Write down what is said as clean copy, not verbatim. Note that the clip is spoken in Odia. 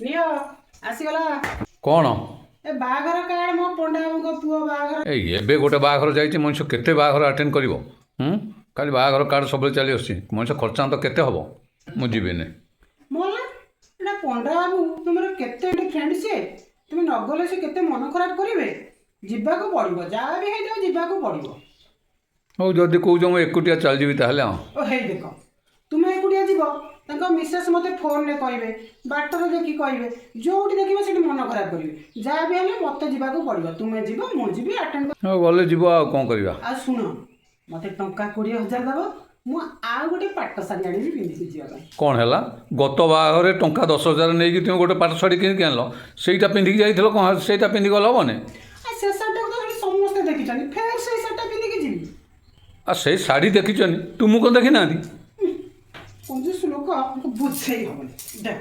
ନିଅ, ଆସିଗଲା। କ'ଣ? ଏ ବାହାଘର କାର୍ଡ, ମୋ ପଣ୍ଡା ବାବୁଙ୍କ ପୁଅ ବାହାଘର। ଏଇ ଏବେ ଗୋଟେ ବାହାଘର ଯାଇଛି, ମଣିଷ କେତେ ବାହାଘର ଆଟେଣ୍ଡ କରିବ? ହୁଁ, ଖାଲି ବାହାଘର କାର୍ଡ଼ ସବୁବେଳେ ଚାଲି ଆସୁଛି। ମଣିଷ ଖର୍ଚ୍ଚାନ୍ତ କେତେ ହେବ? ମୁଁ ଯିବିନି। ମଲା, ଏଇଟା ପଣ୍ଡା ବାବୁ ତୁମର କେତେ ଫ୍ରେଣ୍ଡ ସିଏ। ତୁମେ ନଗଲେ ସେ କେତେ ମନ ଖରାପ କରିବେ। ଯିବାକୁ ପଡ଼ିବ, ଯାହା ବି ହେଇଯାଉ ଯିବାକୁ ପଡ଼ିବ। ହଉ, ଯଦି କହୁଛ ମୁଁ ଏକୁଟିଆ ଚାଲିଯିବି ତାହେଲେ। ହଁ। ଓ ହେଇ ଦେଖ, ତୁମେ ଏକୁଟିଆ ଯିବ, ତାଙ୍କ ମିସେସ୍ ମୋତେ ଫୋନରେ କହିବେ, ବାଟରେ ଦେଖି କହିବେ, ଯୋଉଠି ଦେଖିବେ ସେଠି ମନ ଖରାପ କରିବେ। ଯାହା ବି ହେଲେ ମୋତେ ଯିବାକୁ ପଡ଼ିବ। ତୁମେ ଯିବ, ମୁଁ ଯିବି ଆଟେଣ୍ଡ। ହଉ, ଗଲେ ଯିବ, ଆଉ କ'ଣ କରିବା? ଆଉ ଶୁଣ, ମୋତେ ଟଙ୍କା 20,000 ଦେବ, ମୁଁ ଆଉ ଗୋଟେ ପାଟ ଶାଢ଼ୀ ଆଣିବି ପିନ୍ଧିକି ଯିବା ପାଇଁ। କ'ଣ ହେଲା? ଗତ ବାହାଘରରେ ଟଙ୍କା 10,000 ନେଇକି ତୁମେ ଗୋଟେ ପାଟ ଶାଢ଼ୀ କିଣିକି ଆଣିଲ, ସେଇଟା ପିନ୍ଧିକି ଯାଇଥିଲ। କ'ଣ ସେଇଟା ପିନ୍ଧିକି ଗଲେ ହେବନି? ଆଉ ସେ ଶାଢ଼ୀଟାକୁ ତ ସେଠି ସମସ୍ତେ ଦେଖିଛନ୍ତି, ଫେର ସେଇ ଶାଢ଼ୀଟା ପିନ୍ଧିକି ଯିବି? ଆଉ ସେଇ ଶାଢ଼ୀ ଦେଖିଛନ୍ତି, ତୁମକୁ କ'ଣ ଦେଖିନାହାନ୍ତି? କଞ୍ଜୁସ ଲୋକ, ବୁଝେଇ ହେବନି। ଦେଖ।